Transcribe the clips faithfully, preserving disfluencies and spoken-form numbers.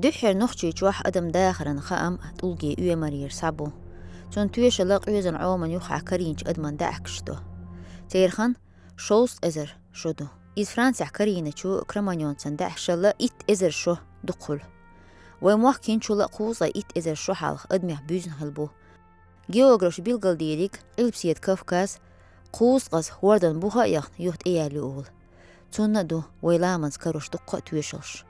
Дуьххьара Нохчийчохь адам дахаран хаам тӀулгийн оьмарера схьа бу. Цунна тоьшалла къоьзан Ӏоман юххехь карийначу адаман даьӀахкаш ду. Церан хан шовзткъа эзар шо ду. Иза Францехь карийначу Кроманьонцан даьӀахкашалла итт эзар шо дукха хуьлу. Вайн мохк хӀинцачул а кхузткъе итт эзар шо хьалха адамех буьзна хилла бу. Географаш билгалдийриг Къилбаседа Кавказ кхузткъаза хӀордан буха а яхна, юха тӀеяьлла ю олу. Цунна а ду вай ламанца карош дуккха а тоьшаллаш.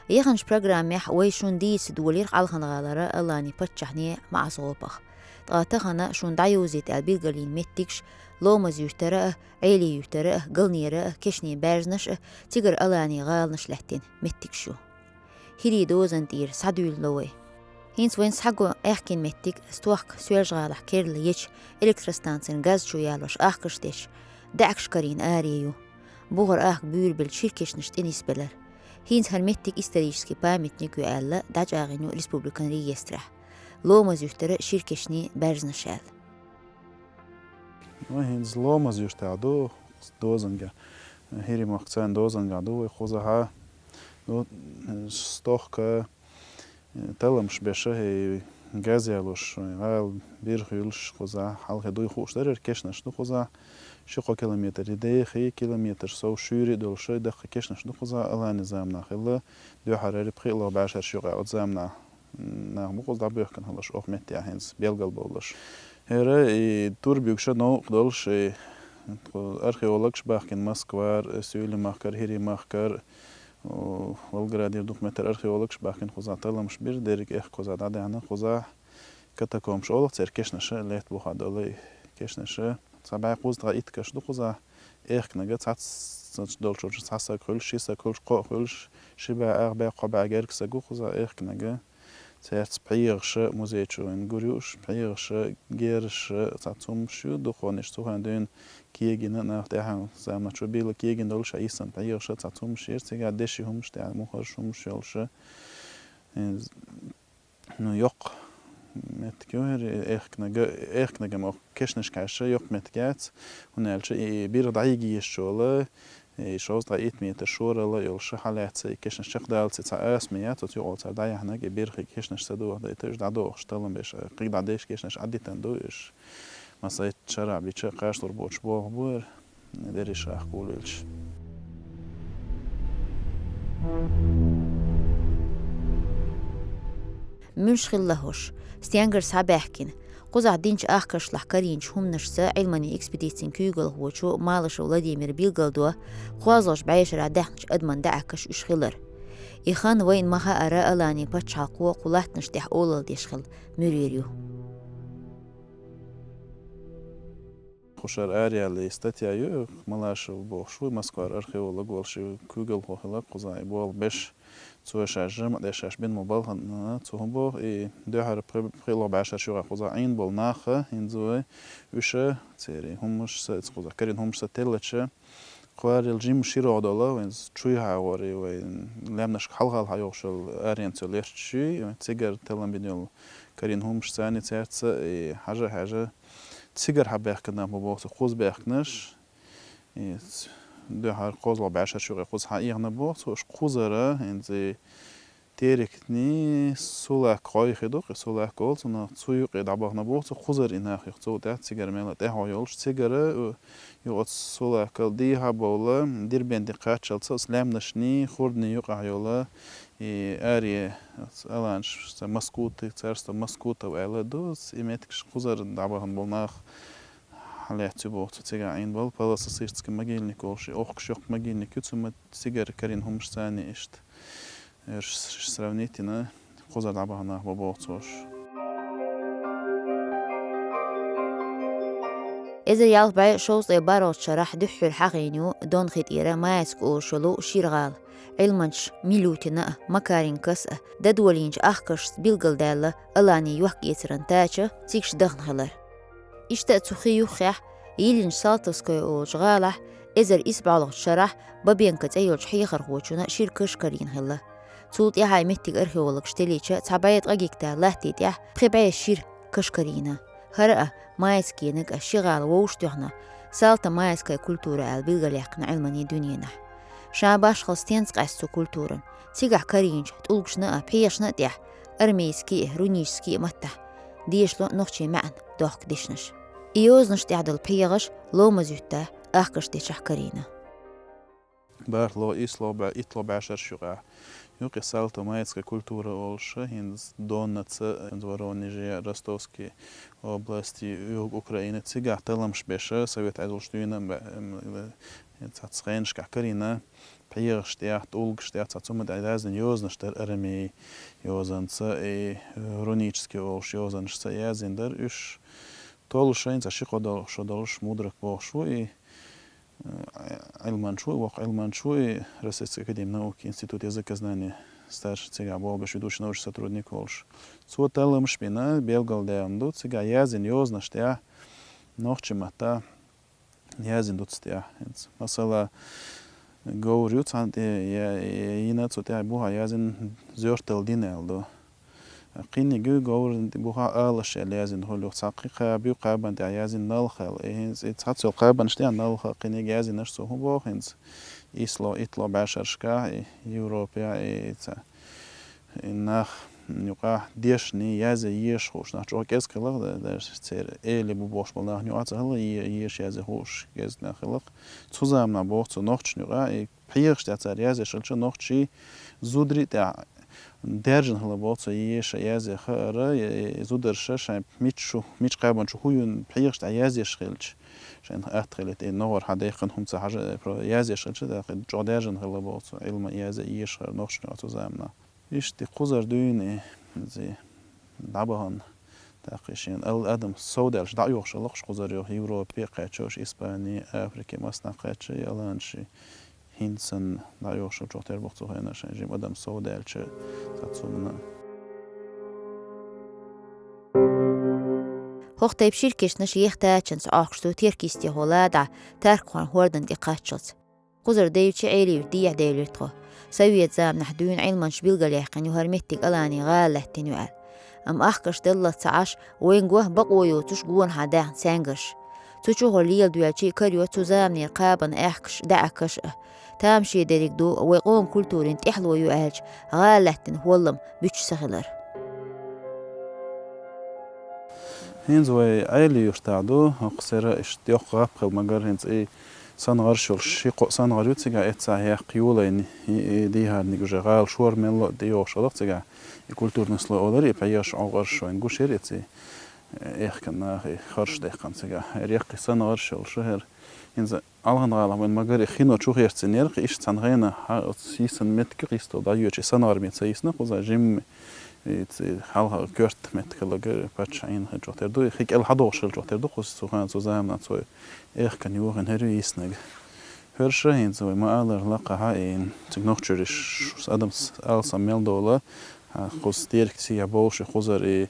Яханчу программехь вай шуна дийца долийра Хьалха-ГӀалара Аланийн паччахьне МаӀас-ГӀопах. Ткъа тахана шуна дӀайовзийта аьлла билгалйина меттигаш Ломаз-Юьртара а, Ӏели-Юьртара а, Галнера а, Кешнийн баьрзнаш а, цигара Аланийн гӀаланаш лаьттина меттигаш ю. ХӀирийн дозан тӀера схьадуьйлало вай. ХӀинца вайна схьаго аьхкина меттиг, стохка Соьлжа-ГӀалахь керла ечу электростанцин газ чу ялош ахкаш дечу даьӀахкаш карийна аре ю. Бухара ахка буьйлабелла шира кешнаш тӀенисбелира. ХӀинца хӀара меттиг исторический памятник ю аьлла, дӀачӀагӀйина ю республикан реестрехь. Ломаз-Юьртара шира кешнийн баьрзнаш аьлла. Ну, хӀинца Ломаз-Юьртахь ду, дозанга. ХӀирийн махка царна дозанга ду вай кхузахь. Ну, стохка, талламаш беш, хӀей, газ ялош, гӀала бирха юьллуш кхузахь, хьалхе дуй хууш дара, кешнаш ду кхузахь. Ши-кхо километр и деха, километр сов шуьйра а долуш, даккхий кешнаш ду кхузахь, Аланийн заманахь хилла, дуьххьара пхиъ ло бӀешераш юкъа оцу заманахь нах бу кхуза дӀабоьхкина хиларш, оха меттехь хӀинца белгалбовлуш. ХӀара и турба юьгуш новкъа долуш, и археологаш баьхкина Москвара, Суьйлийн махкара, ХӀирийн махкара, о, Волгоградера дукха меттара археологаш баьхкина кхузахь, талламаш бира, дерриг а эхь кхузахь дӀадаьхьна, кхузахь катакомбаш олу церан, кешнаша летта бухахь долу и кешнаша. Цхьа бӀе кхузткъе итт каш ду кхузахь, эхкнарг цхьацца долчуьра цхьа саг хуьлуш, ши саг хуьлуш, кхоъ хуьлуш, ши бӀе, ах бӀе, кхо бӀе гергга саг ву кхузахь эхкнарг. Цаьрца пхьегӀаша, музей чу вайн гур ю уьш, пхьегӀаша, герзаша, цхьа цумаш ю, дукхонаш цу хенахь дуьйна кегийна, нах тӀаьхьа заманчу бийла кегийна долуш, ша йисина пхьегӀаша, цхьа цумаш яра, цигахь деши хӀумаш, тӀаьхьа мухарш хӀумаш йолуша. Ну, йоккха меттиг ю хӀара, эхкнарг, эхкнарг ма кешнашкахь йоккха меттиг яц, хӀунда аьлча и бирх дӀайига езаш йолу, и шовзткъе итт метр шоралла йолуш хьалаьцна, и кешнаш чекхдаллалц цхьа асма яц, оцу юкъа цара дӀаяьхьнарг, и бирх и кешнаш ца дохадайта, уьш дӀадохуш таллам беш, кхин дӀадешна кешнаш Ӏадитан ду уьш. Масийтта шарахь бича кхаж лур боцуш болх бу хӀара, дерриш ахкулвелча. Муьлш хилла хӀорш, стенгара схьабаьхкина, кхузахь динчу ахкашлахь карийначу хӀуманашца Ӏилманийн экспедицин куьйгалхочо Малышев Владимира билгалдо, кхозлагӀчу бӀешарахь даьхначу адаман даьӀахкаш уьш хилар. И хан вайна ма-хаара Аланийн пачхьалкхо кху латтанаш тӀехь олалла деш хилла муьрер ю. Кху шарахь араяьлла статья ю, Малышев бохуш ву, Москвара археолог волуш, и куьйгалхо хилла кхузахь и болх беш. Цо шаьш жамӀ деш, шаьш бина болу балхана, цо хӀун боху, и дуьххьара пхи-, пхи-, пхиъ ло бӀешераш юкъа кхузахь Ӏийна болу нах, хӀинца вай, уьш, церан хӀуманаш са, кхузахь карийна хӀуманаш са теллача, кхоьрилла жимма широгӀу долу, вайн чуй хьагӀор, и вайн лаьмнашка хьалхал хьайогӀуш йолу аренца йолу лерча чуй, вайн цигара таллам бина йолу карийна хӀуманаш царна цаьрца, и хьажа-хьажа, цигара хьабаьхкина нах бу боху цо, кхуза баьхкинарш. И ц-, дуьххьара кхозлагӀа бӀешераш юкъа кхуза хьаэхна боху цо, уьш кхузара, хӀинца и Терекни, Сулак гӀой хи ду-кх, и Сулак олу цунах, цу юкъе дӀабахана боху цо, кхузара и нах юха цу тӀаьхьа цигара мел тӀаьхьо йолуш, цигара, э, юкъа оцу Сулакал дехьа бовла, Дербенте кхаччалца оцу лаьмнашний, хурдний юкъахь йолу, и аре, оцу аланаш, ца Маскуты, царство Маскутов аьлла ду, и меттигаш кхузара дӀабахана болу нах. Хьалаьцна ю боху цу цигахь Ӏийна болу, Паласосырский могильник олуш, и охкуш йоккха могильник ю, цу ма цигара карийна хӀуманаш царна иштта. Эр ш-, ш-, сравнить йина, кхузара дӀабахана нах бу боху цо уьш. Эзар ялх бӀе шовзткъе бархӀалгӀачу шарахь дуьххьара хьахийна ю Дон хи тӀера Маецк олуш йолу шира гӀала. Ӏилманчаша Милютина а, Макаренкос а дадолийначу ахкашца билгалдаьлла Аланийн йохк-эцаран тача цигахь дахна хилар. Иштта а цу хи юххехь, йиллинчу Салтовское олучу гӀалахь, эзар исс бӀолгӀачу шарахь Бабенко цӀе йолчу хьехархочунна шира каш карийна хилла. Цул тӀаьхьа и меттиг археологаша теллича, цхьа бӀе ткъа гектар латта тӀехь пхи бӀе шира каш карийна. ХӀара а, Маецкенаг а ши гӀала вовшахтоьхна, Салтомайская культура аьлла билгалъяьккхина Ӏилмане дуьненахь. Ша башхалла стенца къаьста цу культуран, цигахь карийначу тӀулгашна а, пхьегӀашна а тӀехь арамейски а, рунически а маттахь дешало нохчийн маьӀна дохка дешнаш. И йозанаш тӀехь долу пхьегӀаш ломаз юьтта ахкаш дечохь карийна. БархӀлогӀа, ислогӀа бӀе-, итталгӀа бӀешераш юкъахь. Юкъе салтомайская культура олуш, хӀинца Доннаца, хӀинца Воронеже, Ростовский области, юг Украины, цигахь талламаш беш, совет Ӏедалш дуьйна бе-, м, цхьацца хенашкахь карийна, пхьегӀаш тӀехь, тӀулгаш тӀехь, цхьацца хӀума тӀехь яздина йозанаш дара, арамей йозанца, и рунически олуш йозанашца яздина дара уьш. Толлуш шайна цхьа ши-кхо дол-, шо долуш Мудрак бохуш ву и, Ӏилманча ву, воккха Ӏилманча ву и, Российская академия наук, институт языкознания, старший цигахь болу беш, ведущий научный сотрудник волуш. Цо талламаш бина, белгалдаьлла ду, цигахь яздина йозанаш тӀехь, нохчийн маттахь яздина ду цу тӀехь хӀинца. Масала, говр ю цхьана тӀе, я, я, йина цу тӀехь, бухахь яздина зоьртал дина аьлла ду. Кхиниг говран бухахь алаш аьлла яздина хуьлу, цхьа кхин кхаба ю, кхабан тӀехь яздина налхал. И хӀинца и цхьацца йолу кхабанаш тӀехь налха кхиниг яздинарш цо хӀун боху хӀинца? Исло, итло бӀешаршкахь и Европехь и ца, и нах юкъахь дешний язъе езаш хууш нах чӀогӀа кӀезиг хилла, да-, даже церан эли бу бохуш болу нахана юкъахь ца хилла, е-, езаш язъе хууш кӀезиг нах хилла. Цу заманахь боху цо нохчашна юкъахь и пхьегӀаш тӀехь цара язъеш хилча, нохчий зударий тӀехь даьржина хилла боху цо, еша язъе хаара, е-, е-, зударша шайн мича шу, мича кхабан чу хӀун ю пхьегӀаш тӀехь язъеш хилча, шайн атта хилийта, и ногӀара хьан дайккхина хӀума ца хьажа, про-, язъеш хилча, даккхий чӀогӀа даьржина хилла боху цо, Ӏилма язъе езаш хаара нохчашна юкъахь цу заманахь. Иштта кхузара дуьйна и, зи, дӀабахана, тӀаккха и шен ал-, адам совдаьлча дӀа а йохуш хилла-кх уьш кхузара йоху, Европе а кхаьчча, Испани, Африке, массанхьа кхаьчча, яланча хӀинца санна дӀа а йохуш хилла чохь тера боху цу хенахь шайн жима адам совдаьлча, цхьацца хӀуманна. ХӀокху тайпа ширкешнаш еха тачанца Ӏохкуш ду Теркйистехула дӀа, Таркхойн хӀордан тӀе кхаччалц. Кхузара девлча Ӏелиюрт дехьа девлира тхо. Совет заманахь дуьйна Ӏилманчаш билгалъяьккхина ю хӀара меттиг Алани гӀала лаьттина ю аьлла. Амма ахкаш даллалц ца Ӏаш, вайна го бакъо йоцуш гонахьа даьхна цаьнгарш. Цу чухула леладоьлча карайо цу заманера кхабан аьхкаш, даьӀахкаш а. Тамаше дерриг ду вай къоман культурин тӀаьхьало ю аьлча, гӀала лаьттина хӀоллам буьтуш ца хилар. ХӀинца вай Ӏелиюртахь ду, хӀокху сера иштта йоккха гӀап хилла, магар хӀинца и СангӀарш йолуш, ши-кхо СангӀар ю цигахь эццахь яккха йолайна, и, и дехьарниг уже гӀала шора мелла а тӀейогӀуш хилла-кх цигахь. И культурный слой олура, и пхьегӀаш, Ӏугӏарш вайна гуш яра и ци, э, эхкан наха и харш даьккхина цигахь. ХӀара яккхий СангӀарш йолуш, хӀара хӀинца Алхан-гӀалахь вайн магар и хино чу херцинера-кх, иштта цхьана хенахь хьан оцу йисина меттиг къистал дӀайоьдуш, и СангӀар ма ца йисна кхузахь, жимма и ци хьалха коьрта меттиг хилла гар паччахьна хилча тера ду, и хи кӀел хьадогӀуш хилча тера ду, кхуза цу хана цу заманахь цо эхкан йохийна хӀара ю йиснарг. ХӀорш а хӀинца вай ма-аллара лакхахьа и цига Нохчийчуьра ш-, адамаш алсам мел долу, хьан кхуза дерг сехьа болуш и кхузара и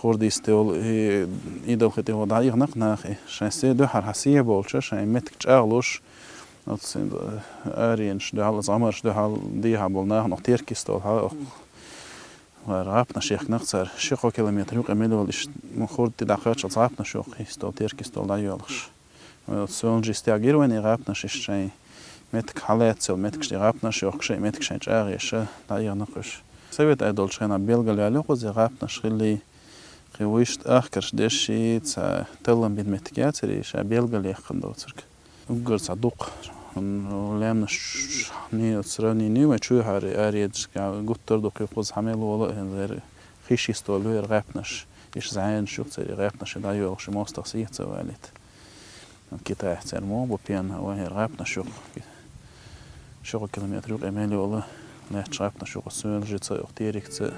хурдийс тӀехула и идалхи тӀехула дӀаихна-кх наха и шайн се дуьхьал хьан се болча, шайн меттиг чӀагӀлуш, оцу аренаш дуьхьал, оцу гӀамарш дуьхьал дехьа болу нахана оха Теркйист долу хьан оха гӀапнаш яхкина-кх цара. Ши-кхо километр юкъе мел йолу иштта хурд тӀе дӀакхаччалц гӀапнаш йоху йистол, Теркйист долу дӀайоьлхуш. Вай оцу Соьлжа-Юьртахь гира вайна и гӀапнаш, иштта шайн меттиг хьалаьцна йолу меттигаш тӀе гӀапнаш йохкуш, и меттиг шайн чӀагӀъеш дӀаихна-кх уьш. Совет Ӏедал долчу хенахь белгалваьлла ю кхуза и гӀапнаш хиллий, кхин вуьшта ахкарш дешший, цхьа таллам бина меттиг яцарий, ша белгалъяьккхина доцург. Уггар цхьа дукха, м, лаьмнаш, ни, сравнение вайн чуьйхьара аредашка гуттар а дукха ю кхуза, хьан мел волу а хӀинца хӀара хиш йистол ю хӀара гӀаьпнаш. Иштта зӀенаш ю-кх церан гӀаьпнаш, дӀайоьлхуш и мостагӀа сехьа ца валийта. Китайхь церан муха бу пен, вайн хӀара гӀаьпнаш ю-кх. Ши-кхо километр юкъе мел йолу лаьтташ гӀаьпнаш ю-кх Соьлжица а, юха Терекца а.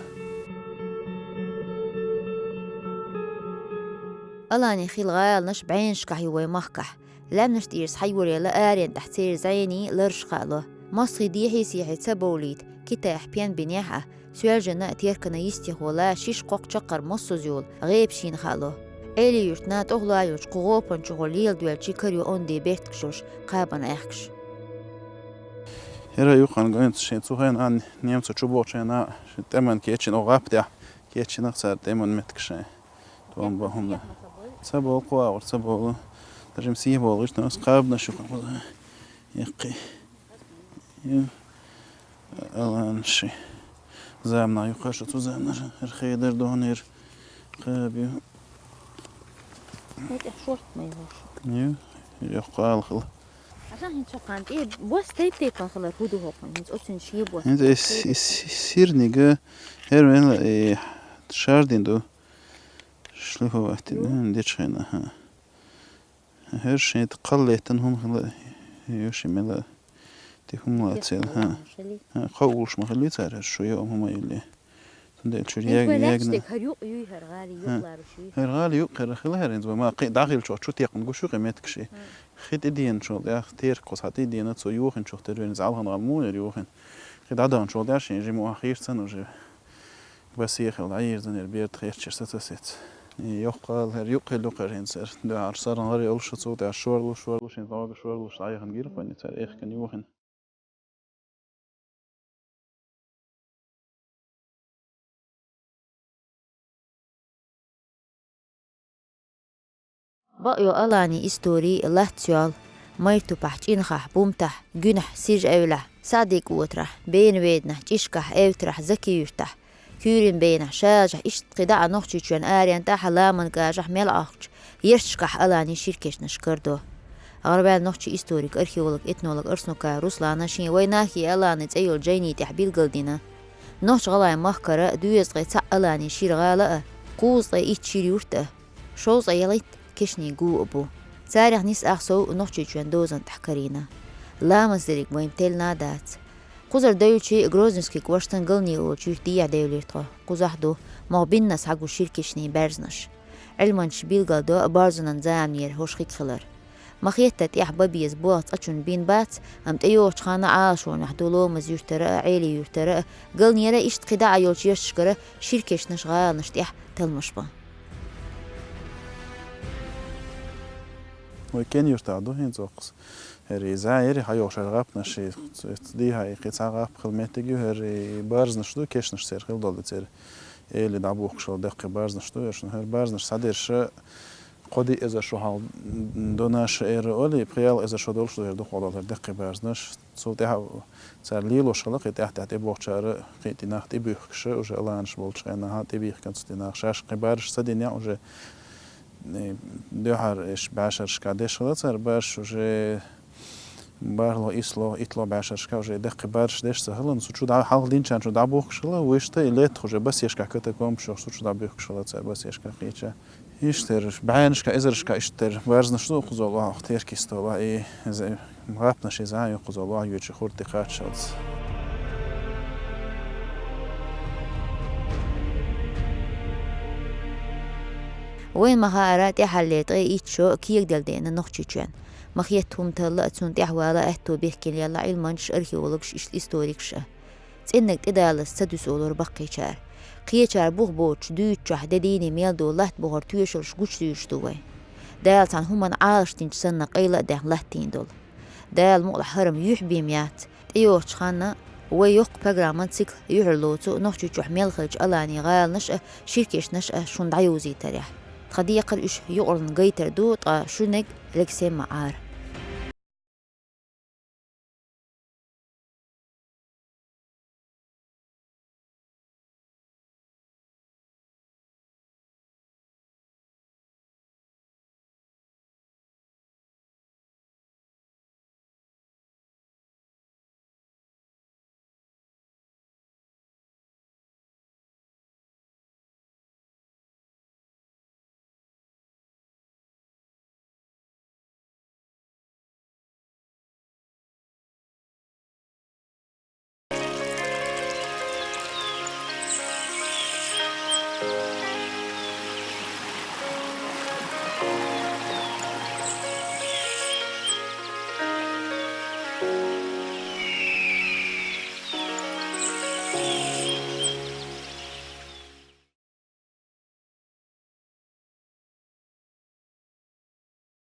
Алани хилла гӀаланаш бӀеннашкахь ю вайн махкахь. Лаьмнаш тӀера схьайоръелла аренна тӀехь церан зӀений, ларш хаало. МостагӀий дехьий-сехьий ца бовлийта, Китайхь пен бинехь а, Соьлжана а, Теркана йистехула шиш-кхоккху чаккхар массаза йолу гӀепаш йина хаало. Ӏелин-Юьртана тӀехула йолчу кху гӀопан чухула леладоьлча карайо онда берташ йолуш кхабан аьхкаш. ХӀара юххана гонца шен цу хенахь немцо чу бохучу хенахь шен тӀеман кечйина, оха гӀап тӀехь кечйина-кх цара тӀеман меттиг шайн. Томба хӀума. Ца болу кху агӀор, ца болу. Жим сие болгӀиш, тас кхабнаш ю кхуза. Яккхи. Ю. Алан ши. Замна ю кхаша цу замна. Эр хейдер донер. Кхаб ю. Вот я шорт моего. Ю. Ю кхал хил. Аса хин цокан. Э, бос тейп тейп кан хилар худу хокан. Хин оцин ши бос. Хин эс, эс, сирнига. Эр мен, э, шардин ду. Шлифовать дин, дечхена, ха. Хэр шийт кхаллетан хӀум хила, юши мела, ти хӀум ла цел, ха. Ха, кхаулш ма хили цар, хэр шу ё хӀума илли. Тунде чур Эн яг, квелякш ягна. Тек хэр юк юй хэр гали юк Ха. Лару ши. Хэр гали юк, хэр хила хэр инз ба, ма, қи, дагил чо, чу текн гушу къимет кши. Ха. Хит идиен чо, я, тер кос хат идиен, цо юхин чо, тер вен залхан гал мунер юхин. Хит адан чо, я, шин жиму ахир цан уже. Бас ехал, айирзан эр берд херчер сацасец. И ёхкал, хэр юк хел юк хэр хинсер. Да арсаран гар ёлша цу, да шорлу, шорлу, шин зога шорлу, шайхан гир хвани цар, эх, кан юхин. Баъ ё алани истори латсёл, майтупахь, чӀинхахь, бумтахь, гуьнахь, сиж эвлахь, садик отрахь, бен веднахь, чӀишкахь, эвтрахь, закиюртахь, куьйрин бенахь, шажахь, ишт кхи даъа нохчи чуьн арен тӀахь ламан кажахь мел ахча, ерчкахь алани ширкешнаш кардо. Гъарваьл нохчи историк, археолог, этнолог Арснука Руслана шин вайнахи алани цӀейол жайни тӀехь билгалдина. Нохч гъалай махкара дуьезткъе цаъ алани шир гъала а, кхузткъе ит шир юрт а, шовзткъе ялгӀитт кешни гу а бу. Царах нис ах сов нохчи чуьн дозан тӀехь карина. Ламаз дерриг вайн телна дац. Кхузар девлчи Грозненский кваштан гални олчуьх дия девлир тхо. Кхузахь ду, мох биннас хьагу ширкешни баьрзнаш. Ӏилманчаш билгалдо барзунан заманера хӀош хик хилар. Ма хетта тӀехь ба беза бохь цкъачун бин бац, ам тӀейогӀучу ханна Ӏалашонехь ду ломаз юьртара а, Ӏели юьртара а, галнера ишт кхи даъа йолчу ешчашкара ширкешнаш гӀаланаш тӀехь талмаш бан. Вай кен юртахь ду хӀинца ваккхас. Хьери иза, хьери хьайогӀуш хьара гӀапнаш, и ц-, ц-, дийхьа и кхин цхьа гӀап хила меттиг ю, хьери барзнаш ду, кешнаш церан хила долу церан. Эли дӀабухкуш хила даккхий барзнаш ду, хьери шуна хьери барзнаш схьадерша, кхо-диъ эзар шу хьал ду наша эра оли, пхи-ялх эзар шу долуш ду хьери дукхах долу хьери даккхий барзнаш. Цул тӀаьхьа цара лелош хила, кхин тӀаьхьа-тӀаьхьа тӀебогӀучара, кхин тӀе нах тӀебуьхкуша, уже аланаш болчу хенахь тӀебихкан цу тӀе нах. Шаьш кхин бараш ца динехь уже, э, дуьхьара иш бӀешаршка деш хила цара, бараш уже барло, исло, итло бӀешаршка уже даккхий бараш деш ца хилан, цу чу дӀа-, хьалха динчарна чу дӀабухкуш хила, вуьшта и леттах уже басешка катакомбаш йохуш, цу чу дӀабуьхкуш хила цара басешка кхеча. Иштта хьери бӀеннашка, эзаршка иштта хьери барзнаш ду кхузол вахь, теркис тола, и эза-, гӀапнаш иза а ю кхузол вахь, йоьчу хурти кхаччалц. Вайн ма хаара тӀаьхьалле ткъе итт шо кегадел деана Нохчийчоьнна. Ма хетта хӀума талла а, цунна тӀаьхьавала аьтту бехкина лелла Ӏилманчаш, археологаш, иштта историкаш а. ЦӀеннаг тӀедаллалц ца дуьсу олура баккхийчара. Кхечара бух боцуш дуьйцучохь де дийне мел долу латта бухара тоьшаллаш гучудуьйлуш ду вай. Дала цхьана хӀуманна Ӏалашдинчу санна къайла а даьхна латтийна долу. Дала мукъалахь хӀара-м юьхь бен яц, тӀейогӀучу ханна вай йоккха программан цикл юьхьарлоцу Нохчийчохь мел хиллачу алани гӀаланаш а, ширкешнаш а шуна дӀайовзийтарехь. Тхан декхар уьш юкъаралла гайтар ду, ткъа шуьниг легсем ма Ӏара.